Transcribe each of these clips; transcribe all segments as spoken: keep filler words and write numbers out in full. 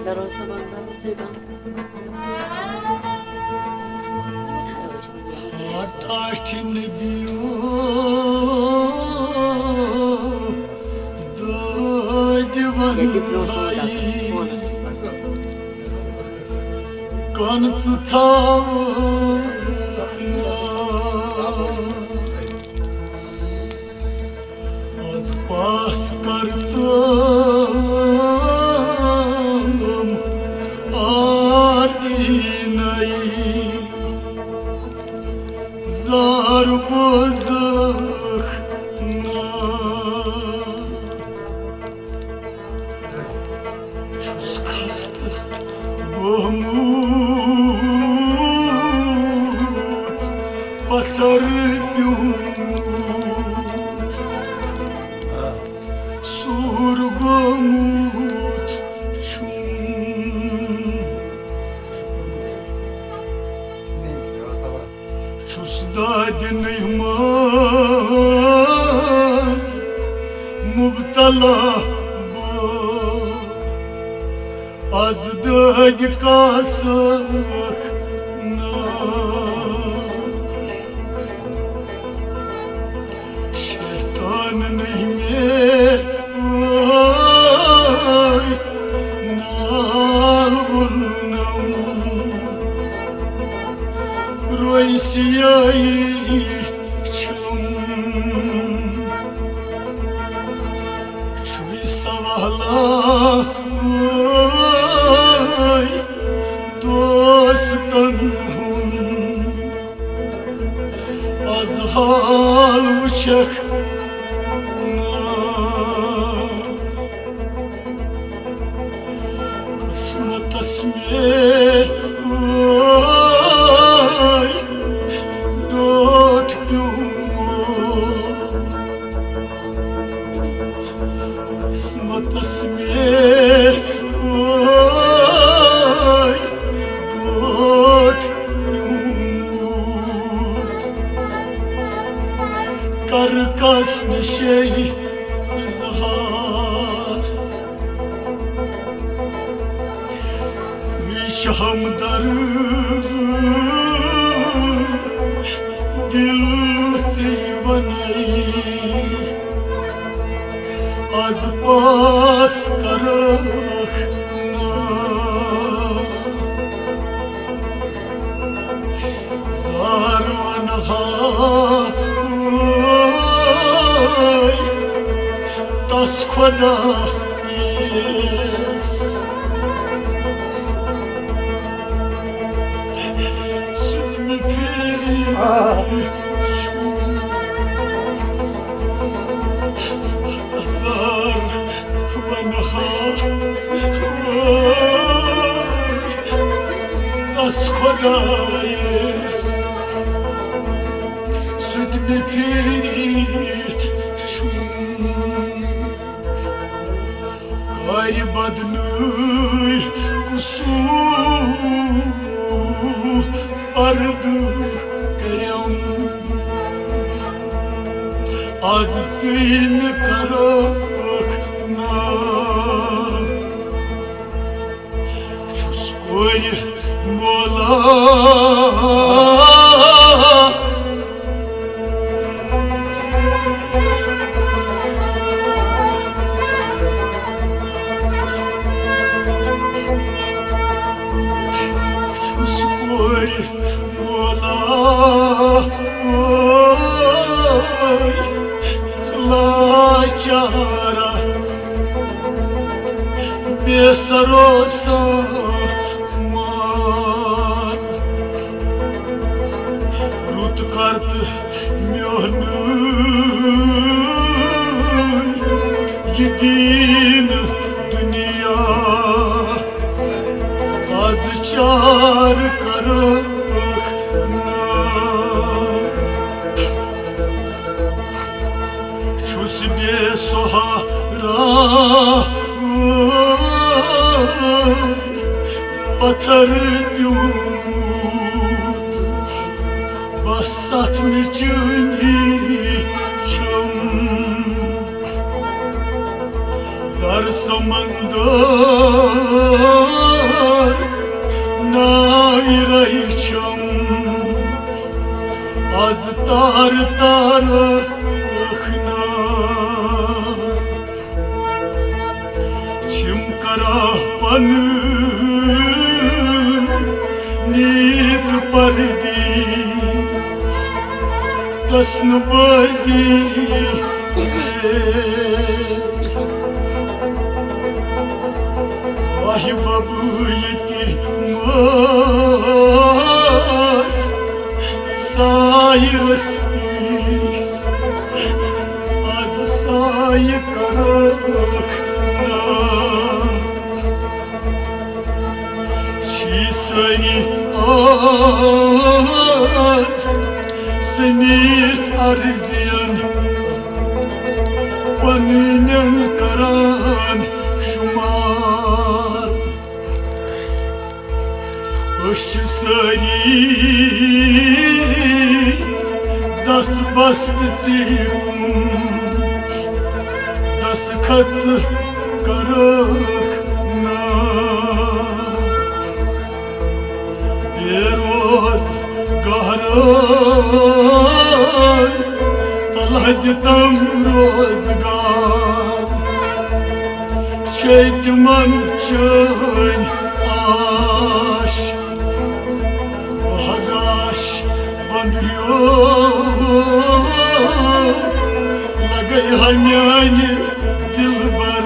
دروازٕ بنٛد کرُن، تھٲے بنٛد۔ ٹاٹھۍ نبیو دٲدِ وَنہٕ ہاے، کَن ژٕ تھاوکھ نا۔ از پاس کرتم آر اینَے، زار بوزکھ نا۔ چھُس خستہٕ گوٚمُت، پتھر پیوٚمُت، سوٗر گوٚمُت چھُم۔ چھُس دادِنٕے منٛز مُبتلا بہٕ، از دٲدۍ کاسَکھ نا۔ شیطان نہٕ مےٚ وٲے نال وُلنم، رویہِ سیٲہی چھم۔ چھُے سوالا وٲے دوستن ہُنٛد، از حال وٕچھکھ نا۔ قسمتس مےٚ وٲے ڈوٹھ پیوٚمُت، قسمتس مےٚ وٲے ڈوٹھ پیوٚمُت۔ کر کس نِشے اظہار، ژٕے چھِ ہمدرد، دل ژٕے ونے، از پاس کرکھ نا۔ زار ونہا وٲے تس خدایس، سُہ تہِ مےٚ پھیرِتھ چھُ۔ زار ونہا وٲے تس خدایس، سُہ تہِ مےٚ پھیرِتھ چھُ۔ کارِ بدنٕے قصوٗر پردٕ کٔرِم، از ژٕے نہٕ کرکھ نا۔ چھُس کورِ مولا چھُس کورِ مولا لاچارا، بے سرو سامان۔ رُت کر تہٕ میونُے یہِ دیٖن دُنیا، از چار کرکھ نا۔ چھُس بے سہارا پتھر پیوٚمُت، بس ستھ مےٚ چٲنۍ ناوِ رہی چھم از تار تار ٲخنا۔ چھم کران پنٕنۍ نیٖت پردی، رسن بٲزی۔ واہ ببہٕ ییٚتہِ مٲس سایہِ رٔسکِس، از سایہِ کرکھ نا۔ چھی سٲری آز سٔمیٖتھ عرضین پنٕنٮ۪ن کران شُمار۔ أسۍ چھِ سٲری دس بست ژےٚ کُن، دس کھژ کرکھ نا۔ بے روزگارن تلہ دِتم روزگار، چھے تِمن چٲنۍ آش۔ بہگاش بندیو لگے ہا میانہِ دلبر،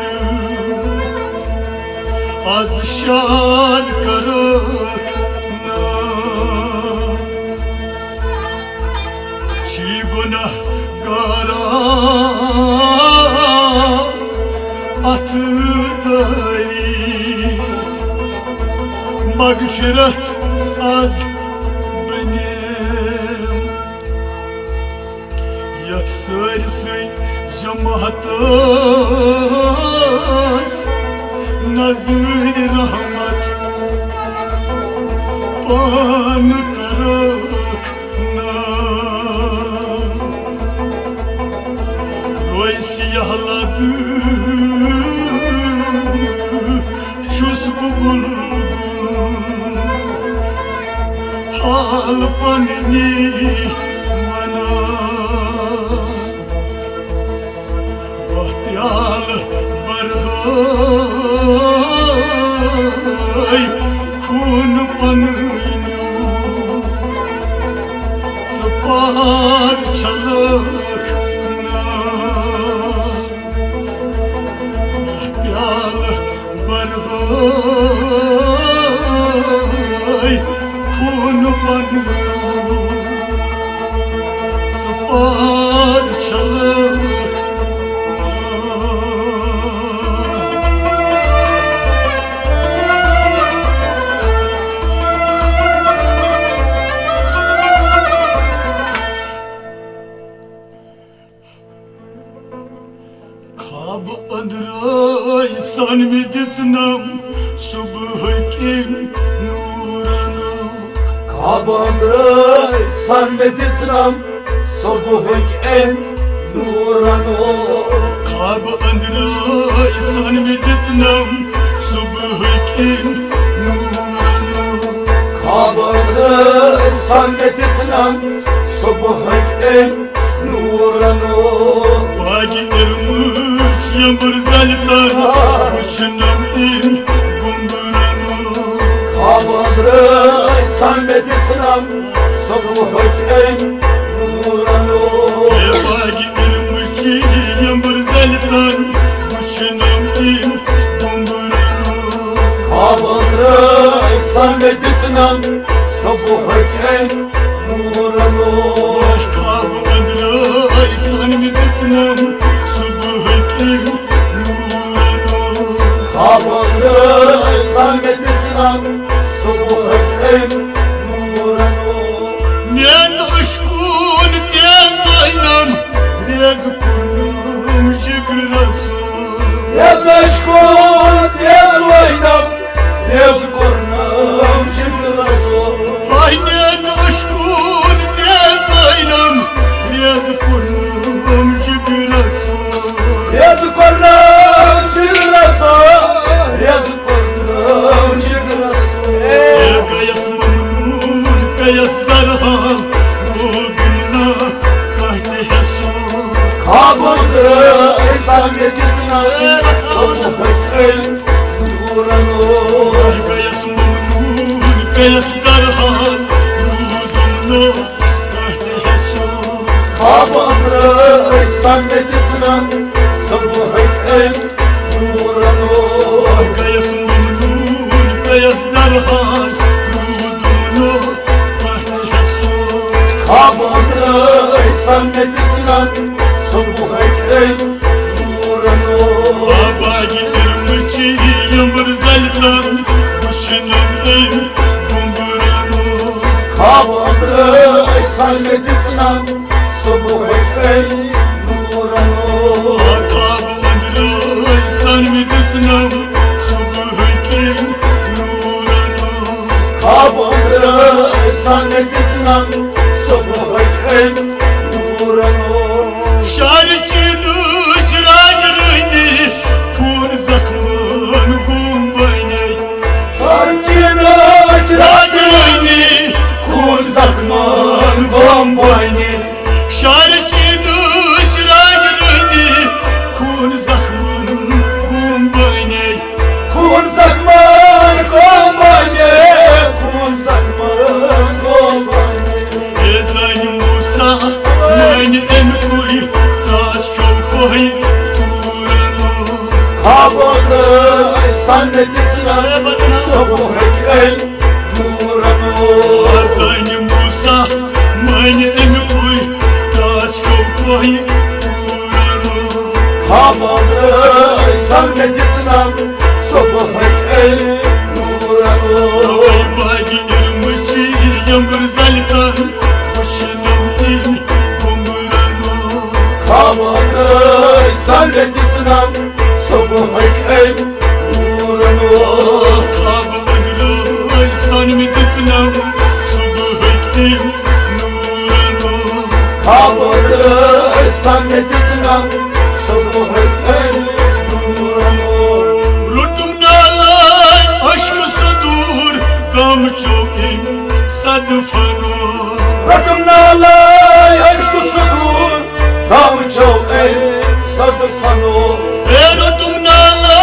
از شاد کرکھ نا۔ چھی گناہ گارا اتھ دٲری مغفرت از بنیم۔ یتھ سٲرسٕے جماعتس نظرِ رحمت پان کرکھ نا۔ رویس یہلد چھُس بہٕ بُلبُل حال پننی ونان۔ بہٕ پیالہٕ برہے خوٗن پنہٕ نیوٗ، ژٕ پاد چھلکھ نا۔ بہٕ پیالہٕ برہے خوٗن پنہٕ نیوٗ، ژٕ پاد چھلکھ۔ خواب أنٛدرٲے سان مےٚ دِژنم صبحٕکۍ أمۍ نوٗرن۔ خواب أنٛدرٲے سان مےٚ دِژنم صبحٕکۍ أمۍ نوٗرن۔ خواب أنٛدرٲے سان مےٚ دِژنم صبحٕکۍ أمۍ نوٗرن۔ خواب أنٛدرٲے سان مےٚ دِژنم صبحٕکۍ أمۍ نوٗرن۔ باگہِ اِرمٕچ یمبٕر زلہِ تن وٕچھنم أمۍ بُمبرن۔ خواب أنٛدرٲے سان مےٚ دِژنم صبحٕکۍ أمۍ نوٗرن۔ اے باگہِ اِرمٕچ یمبٕر زلہِ تن وٕچھنم أمۍ بُمبرن۔ خواب أنٛدرٲے سان مےٚ دِژنم صبحٕکۍ أمۍ نوٗرن۔ خواب أنٛدرٲے سان مےٚ دِژنم صبحٕکۍ أمۍ نوٗرن۔ خواب أنٛدرٲے سان مےٚ دِژنم صبحٕکۍ أمۍ نوٗرن۔ میٛانہِ عشقو سنگت سنان سوزہک علم نورن۔ گیس ممنون، گیس درحال، روٗدُم نہٕ کانٛہہ تہِ ہیٚسُن۔ خواب أنٛدرٕ سنگت سنان سوزہک علم نورن۔ گیس ممنون، گیس درحال، روٗدُم نہٕ کانٛہہ تہِ ہیٚسُن۔ خواب أنٛدرٕ سنگت سنان سوزہک علم نورن۔ بابا یہِ علم چی یمبر زلتن وچھنم علم بمبرن۔ خواب أنٛدرٕ سنگت سنان سوزہک علم نورن۔ خواب أنٛدرٕ سنگت سنان سوزہک علم نورن۔ خواب أنٛدرٕ سنگت سنان سوزہک علم نورن۔ شارچی دوچ راج رانی، خوٗن زخمن گوم بنے۔ شارچی دوچ راج رانی، خوٗن زخمن گوم بنے۔ شارچی دوچ راج رانی، خوٗن زخمن گوم بنے۔ خوٗن زخمن گوم بنے، خوٗن زخمن گوم بنے۔ اے زن موسیٰ، مٲنۍ اَمہِ کُے ترٛاس کھیوٚو پۄہہِ کوٗرن۔ خواب أنٛدرٕ سنگت سنان سوزہک علم نورن۔ اے زن موسیٰ، مٲنۍ اَمہِ کُے ترٛاس کھیوٚو پۄہہِ کوٗرن۔ خواب أنٛدرٕ سنگت سنان سوزہک علم نورن۔ اوے باقی علم چی یمبر زلتن وچھنم علم بمبرن۔ خواب أنٛدرٕ سنگت سنان سوزہک علم نورن۔ خواب أنٛدرٕ سنگت سنان سوزہک علم نورن۔ خواب أنٛدرٕ سنگت سنان سوزہک علم نورن۔ روٚٹُم نالے اشک صدور دامچو أمۍ صدفنو۔ روٚٹُم نالے اشک صدور دامچو أمۍ صدفنو۔ اے روٚٹُم نالے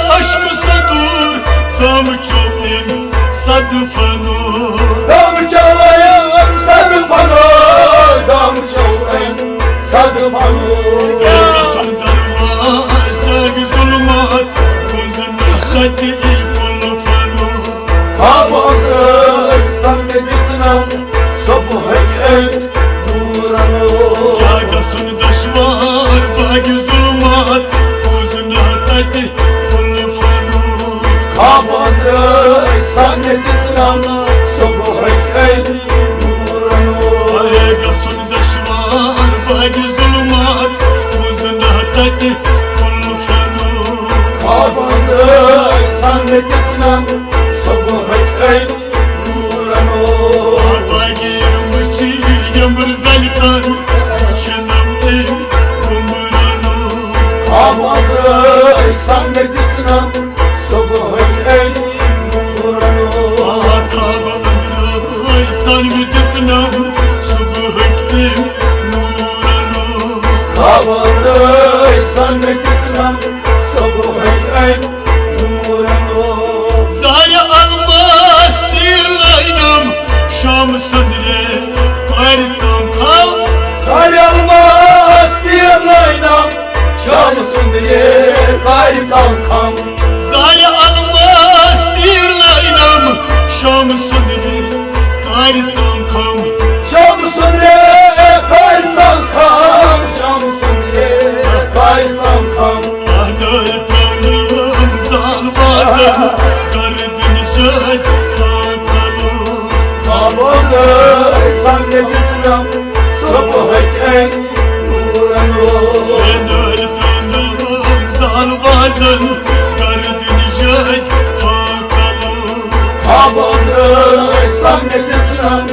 اشک صدور دامچو أمۍ صدفنو۔ دامچو أمۍ صدفنو، دامچو أمۍ صدفنو۔ اے گژھُن درواز لٲگۍ ظلمات، بوزن تتہِ یی کُلفنو۔ خواب أنٛدرٕ سنگت سنان سوزہک علم نورن۔ کیٛاہ گژھُن دشوار باقی ظلمات، بوزن تتہِ کُلفنو۔ خواب أنٛدرٕ سنگت سنان سوزہک علم نورن۔ اے گژھُن دشوار باقی ظلمات، بوزن تتہِ کُلفنو۔ خواب أنٛدرٕ سنگت سنان سوزہک علم نورن۔ باقی علم چی یمبر زلتن وچھنم علم بمبرن۔ خواب أنٛدرٕ سنگت سنان سوزہک علم نورن۔ خواب أنٛدرٕ سنگت سنان سوزہک علم نورن۔ خواب أنٛدرٕ سنگت سنان سوزہک علم نورن۔ زارِ الماس تیٖر لٲنم شام سندرے کارِ ژم کھم۔ زارِ الماس تیٖر لٲنم شام سندرے کارِ ژم کھم۔ زارِ الماس تیٖر لٲنم شام سندرے کارِ ژم کھم۔ شام سندرے کارِ ژم کھم، شام سندرے کارِ ژم کھم۔ اہدر ترٛاونم زال بازن گردن جٲدۍ پاکلو۔ آباد سنگ دِژنم صبحٕکۍ أمۍ نورن۔ اہدر ترٛاونم زال بازن گردن جٲدۍ پاکلو۔ آباد سنگ دِژنم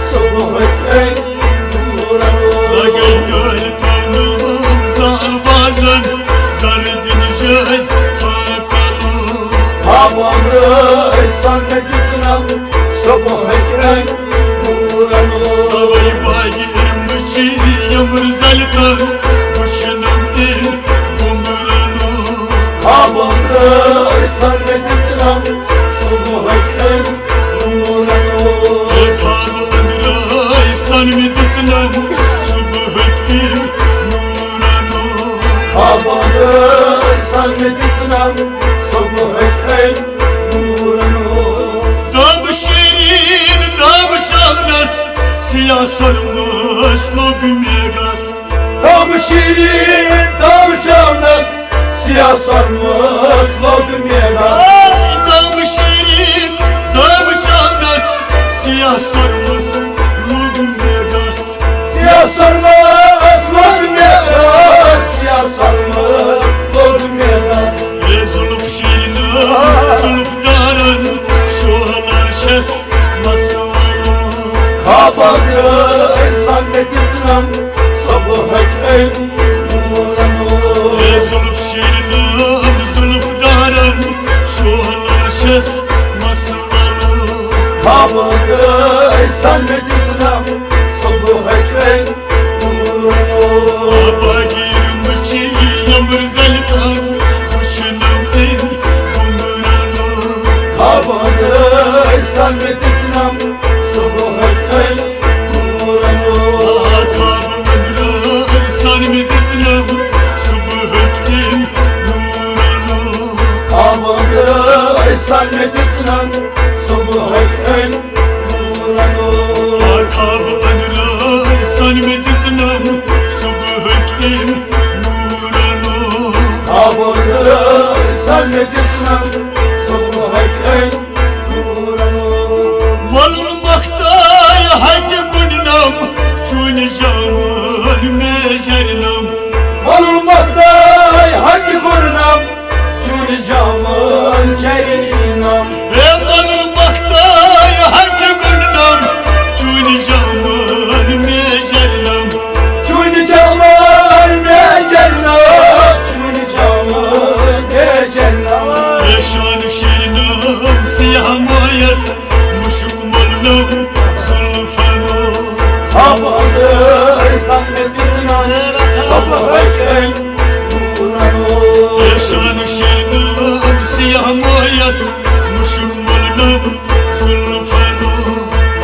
صبحٕکۍ أمۍ نورن۔ لگے نٲلۍ ترٛاونم زال بازن گردن جٲدۍ پاکلو۔ آباد سنگ دِژنم صبحٕکۍ أمۍ نورن۔ توے باقی علم چی یمر زلتن وچھنم أمۍ شیرین دم چانس، سیاہ سرمس لوٚگ میلس۔ دم شیرین دم چانس، سیاہ سرمس لوٚگ میلس۔ سیاہ سرمس لوٚگ میلس، سیاہ سرمس لوٚگ میلس۔ اے زُلُف شیرین، زُلُف دارن، شوہلار چھس مسوالو۔ خوابن درٛٲے سۄنہٕ دِژنم، صبحٕکۍ أمۍ نوٗرن۔ اے زُلُف شیرین، زُلُف دارن، شوہلار چھس مسوالو۔ خوابن درٛٲے سۄنہٕ دِژنم، صبحٕکۍ أمۍ نوٗرن۔ آبادی مچی یمر زلکان، وچھنم أمۍ نوٗرن۔ خوابن درٛٲے سۄنہٕ دِژنم، صبحٕکۍ أمۍ نوٗرن۔ آ، خواب أنٛدرٕ سۄنہٕ دِژنم، صبحٕکۍ أمۍ نوٗرن۔ خواب أنٛدرٕ سۄنہٕ دِژنم، صبحٕکۍ أمۍ نوٗرن۔ آ، خواب أنٛدرٕ سۄنہٕ دِژنم، صبحٕکۍ أمۍ نوٗرن۔ خواب أنٛدرٕ سۄنہٕ دِژنم، صبحٕکۍ أمۍ نوٗرن۔ وَلُل مۄختاے ہَٹہِ گُنڈنم، چوٗنہِ جامن میجرنم۔ وَلُل مۄختاے ہَٹہِ گُنڈنم، چوٗنہِ جامن جرینم۔ ہے وَلُل مۄختاے ہَٹہِ گُنڈنم، چوٗنہِ جامن میجرنم۔ چوٗنہِ جامن میجرنم، چوٗنہِ جامن میجرنم۔ ہے شانہٕ شیرنم سیاہ مویس، مُشُک مۄلنم زُلفنو۔ آبادٕ سنگت ژھٕنان صبحٕکۍ أمۍ نوٗرنو۔ ہے شانہٕ شیرنم سیاہ مویس، مُشُک مۄلنم زُلفنو۔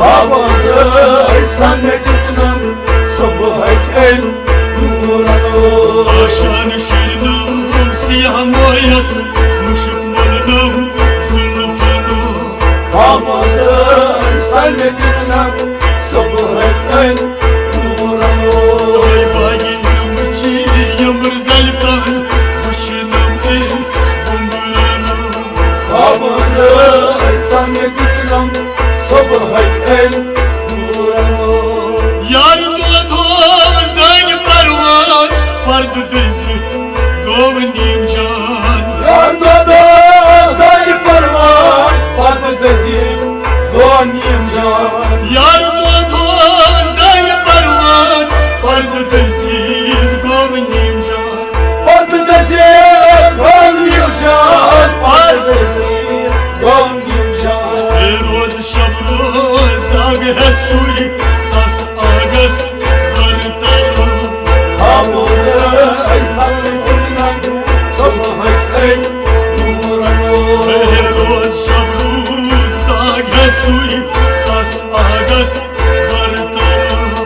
آبادٕ سنگت ژھٕنان صبحٕکۍ أمۍ نوٗرنو۔ آ شانہٕ شیرنم سیاہ مویس، مُشُک مۄلنم زُلفنو۔ آبادٕ سنگت ژھٕنان صبحٕکۍ أمۍ نوٗرنو۔ اے باگہِ یِم چی یمر زلکان، وٕچھنم أمۍ بُمبرنو۔ آبادٕ سنگت ژھٕنان صبحٕکۍ أمۍ نوٗرنو۔ یار دود ہوو زٲنۍ پروان، پردٕ دٔزِتھ گوٚو نیٖم جان۔ یار دود ہوو زٲنۍ پروان، پردٕ دٔزِتھ گوٚو نیٖم جان۔ یار دود ہوو زٲنۍ پروان، پردٕ دٔزِتھ گوٚو نیٖم جان۔ پردٕ دٔزِتھ گوٚو نیٖم جان، پردٕ دٔزِتھ گوٚو نیٖم جان۔ اے روز شب روز زاگ ہیتھ سُے تس آگس برتلو۔ آبادٕ سنگت ژھٕنان صبحٕکۍ أمۍ نوٗرنو۔ اے روز شب روز زاگ ہیتھ سُے تس آگس برتلو۔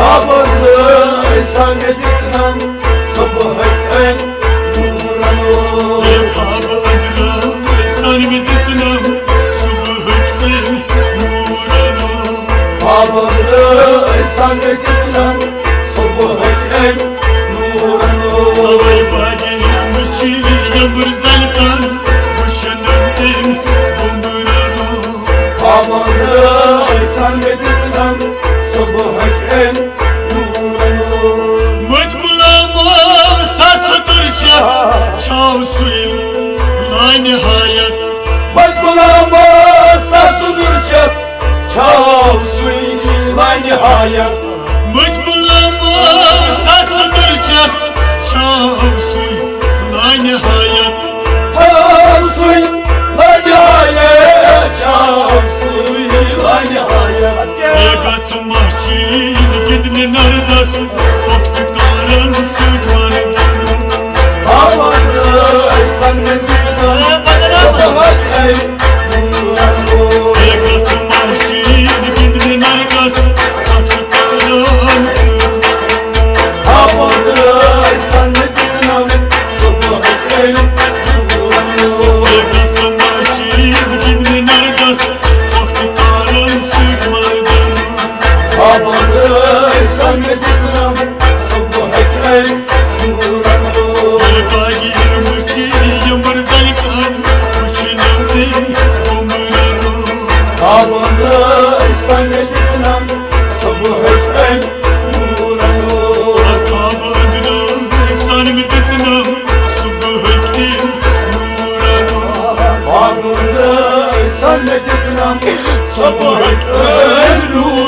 آبادٕ سنگت ژھٕنان صبحٕکۍ أمۍ نوٗرنو۔ اے خواب أنٛدرٕ سنمہِ دِژنم صبحٕکۍ أمۍ نوٗرنو۔ خواب أنٛدرٕ سنمہِ دِژنم صبحٕکۍ أمۍ نوٗرنو۔ اوے باگہِ یِم چی یمر زلکان، وٕچھنم أمۍ بُمبرنو۔ خواب أنٛدرٕ سنمہِ دِژنم صبحٕکۍ أمۍ نوٗرنو۔ مٔتۍ غلامو سَتھ سُتُر چٮ۪تھ چھاو سُے لانِہایت۔ مٔتۍ غلامو سَتھ سُتُر چٮ۪تھ چھاو سُے لانِہایت۔ مٔتۍ غلامو سَتھ سُتُر چٮ۪تھ چھاو سُے لانِہایت۔ چھاو سُے لانِہایت، چھاو سُے لانِہایت۔ اے گژھ مسجد گِنٛدنہِ نردس، پۄختہٕ کارن سۭتۍ مردن۔ آبادٕ سنگت ژھٕنان صبحٕکۍ أمۍ نوٗرنو۔ اے گژھ مسجد گِنٛدنہِ نردس، پۄختہٕ کارن سۭتۍ۔ آبادٕ سنگت ژھٕنان صبحٕکۍ أمۍ نوٗرنو۔ اے گژھ مسجد گِنٛدنہِ نردس، پۄختہٕ کارن سۭتۍ مردن۔ آبادٕ سنگت ژھٕنان صبحٕکۍ أمۍ سن دِژنم صبحن ٲلوٗ۔